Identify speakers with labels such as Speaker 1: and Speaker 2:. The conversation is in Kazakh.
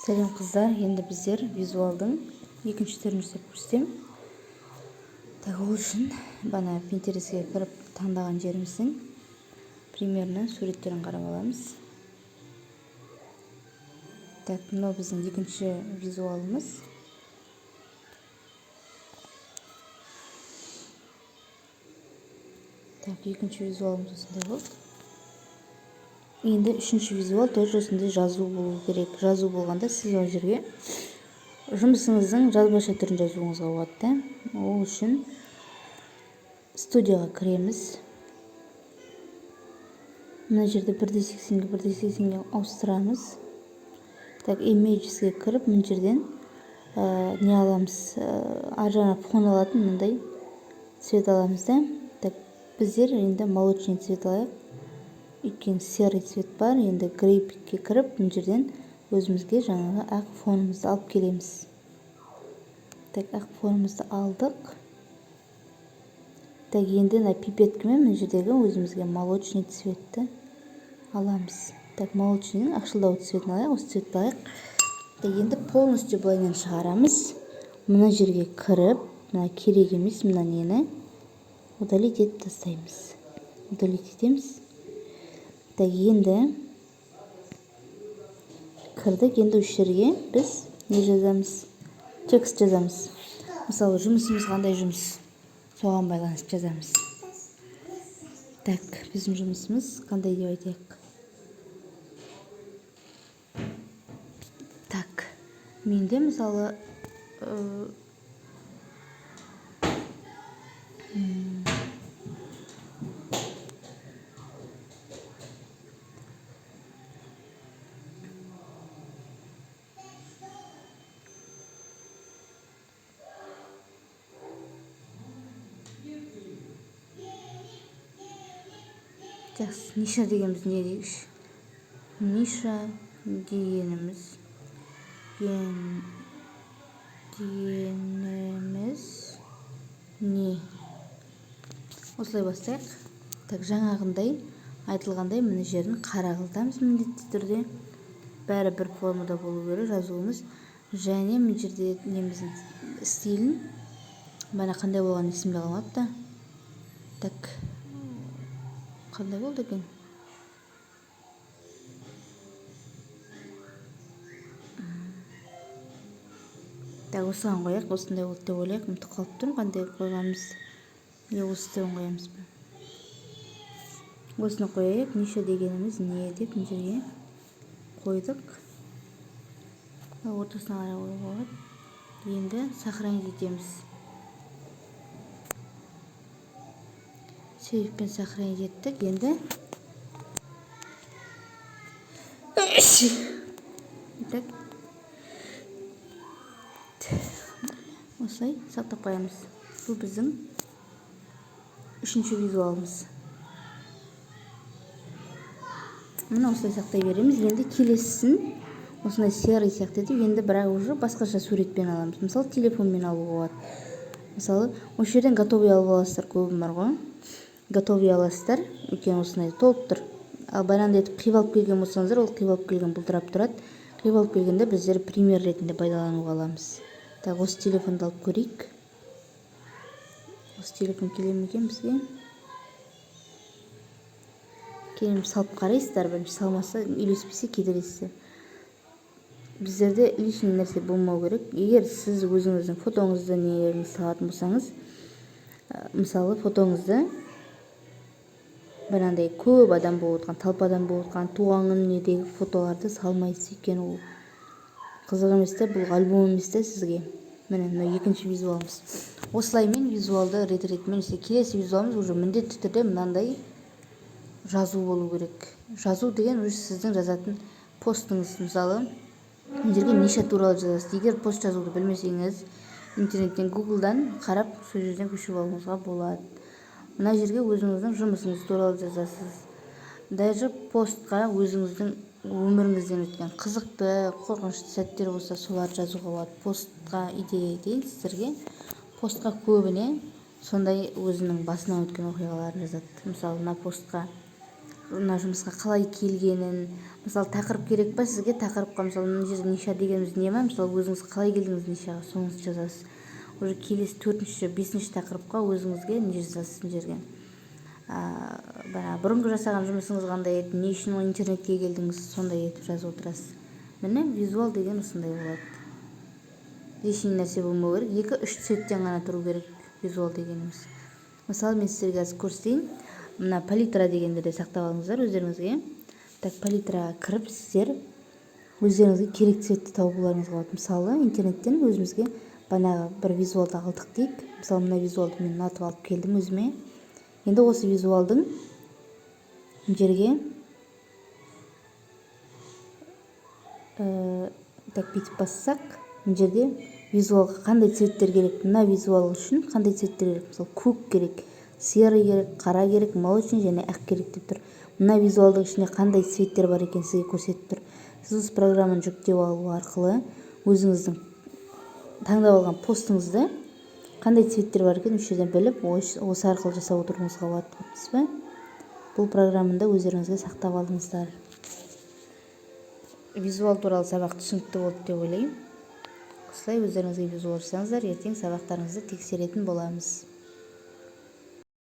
Speaker 1: Сәлем, қыздар! Енді біздер визуалдың екінші түрін жасап көрсетемін. Так, ол үшін бана Пинтерестке кіріп, таңдаған жеріміздің примерно суреттерін қарап аламыз. Так, мынау біздің екінші визуалымыз. Так, екінші визуалымыз осындай болды. Енді үшінші визуал тоже осындай жазу болу керек. Жазу болғанда, сіз ол жерге жұмысыңыздың жазбаша түрін жазуыңызға болады да. Ол үшін студияға кіреміз. Мына жерде 1,80-ге 1,80-ге ауыстырамыз. Так, Images-ке кіріп, мына жерден не аламыз? Ар жағына фон алатын мындай цвет аламыз да. Так, біздер енді молочный цвет алайық, өйткені серый цвет бар. Енді Graphic-ке кіріп, мына жерден өзімізге жаңағы ақ фонымызды алып келеміз. Так, ақ фонымызды алдық. Так, енді мына пипеткамен мына жердегі өзімізге молочный цветті аламыз. Так, молочныйның ақшылдау цветін алайық, осы цветті алайық. Так, енді полностью былайынан шығарамыз. Мына жерге кіріп, мына керек емес мына нені удалить етіп тастаймыз, удалить етеміз. Так, енді кірдік. Енді осы жерге біз не жазамыз? Текст жазамыз. Мысалы, жұмысымыз қандай жұмыс, соған байланысты жазамыз. Так, біздің жұмысымыз қандай деп айтайық? Так, менде, мысалы, жақсы, ниша дегеніміз не дейікші? Ниша дегеніміз не? Осылай бастайық. Так, жаңағындай айтылғандай, мына жерін қара қылтамыз. Міндетті түрде бәрі бір формада болу керек жазуымыз. Және мына жерде неміздің стилін, бана қандай болғаны есімде қалмапты. Так, қандай болды екен? Так, осыған қояйық, осындай болды деп ойлайық. Ұмытып қалып тұрмын қандай қойғанымызды. Или осы түрін қоямыз ба? Осыны қояйық. Ниша дегеніміз не деп мына жерге қойдық. Ортасына қарай қоюға болады. Енді сохранить етеміз. Save-пен сохранить еттік. Енді, так, осылай сақтап қоямыз. Бұл біздің үшінші визуалымыз. Міне, осылай сақтай береміз. Енді келесісін осындай серый сияқты етіп, енді бірақ уже басқаша суретпен аламыз. Мысалы, телефонмен алуға болады. Мысалы, осы жерден готовый алып аласыздар, көбі бар ғой, готовый аласыздар, өйткені осындай толып тұр. Ал баяғындай етіп қиып алып келген болсаңыздар, ол қиып алып келген бұлдырап тұрады. Қиып алып келгенде біздер пример ретінде пайдалануға аламыз. Так, осы телефонды алып көрейік. Осы телефон келе ме екен бізге? Кейін салып қарайсыздар бірінші. Салмаса, үйлеспесе, кетіресіздер. Біздерде лишний нәрсе болмау керек. Егер сіз өзіңіздің фотоңызды, нелеріңізді салатын болсаңыз, мысалы, фотоңызды бір көп адам болып отырған, толпа адам болып отырған туған күн недегі фотоларды салмайсыз, өйткені ол қызық емес та, бұл альбом емес та сізге. Міне, мынау екінші визуалымыз. Осылаймен визуалды рет ретімен. Келесі визуалымыз уже міндетті түрде мынандай жазу болу керек. Жазу деген уже сіздің жазатын постыңыз. Мысалы, мына жерге ниша туралы жазасыз. Егер пост жазуды білмесеңіз, интернеттен, Гуглдан қарап, сол жерден көшіріп алуыңызға болады. Мына жерге өзіңіздің жұмысыңыз туралы жазасыз. Даже постқа өзіңіздің өміріңізден өткен қызықты, қорқынышты сәттер болса, соларды жазуға болады. Постқа идея айтайын сіздерге: постқа көбіне сондай өзінің басынан өткен оқиғаларын жазады. Мысалы, мына постқа Мына жұмысқа қалай келгенін, мысалы, тақырып керек па сізге? Тақырыпқа, мысалы, мына жерде ниша дегеніміз не ма? Мысалы, өзіңіз қалай келдіңіз нишаға, соны жазасыз. Уже келесі төртінші, бесінші тақырыпқа өзіңізге не жазасыз? Мына жерге бағана бұрынғы жасаған жұмысыңыз қандай еді, не үшін интернетке келдіңіз, сондай етіп жазып отырасыз. Міне, визуал деген осындай болады. Лишний нәрсе болмау керек, екі үш цветтен ғана тұру керек визуал дегеніміз. Мысалы, мен сіздерге қазір көрсетейін. Мына палитра дегенді де сақтап алыңыздар өздеріңізге. Так, палитраға кіріп, сіздер өздеріңізге керек цветті табуларыңызға болады. Мысалы, интернеттен өзімізге бағанағы бір визуалды алдық дейік. Мысалы, мына визуалды мен ұнатып алып келдім өзіме. Енді осы визуалдың мына жерге так, бүйтіп бассақ, мына жерде визуалға қандай цветтер керек, мына визуал үшін қандай цветтер керек? Мысалы, көк керек, серый керек, қара керек, молочный және ақ керек деп тұр. Мына визуалдың ішінде қандай цветтер бар екенін сізге көрсетіп тұр. Сіз осы программаны жүктеп алу арқылы өзіңіздің таңдап алған постыңызды қандай цветтер бар екенін осы жерден біліп, осы арқылы жасап отыруыңызға болады. Көрдіңіз бе? Бұл программаны да өздеріңізге сақтап алыңыздар. Визуал туралы сабақ түсінікті болды деп ойлаймын. Осылай өздеріңізге визуал жасаңыздар. Ертең сабақтарыңызды тексеретін боламыз.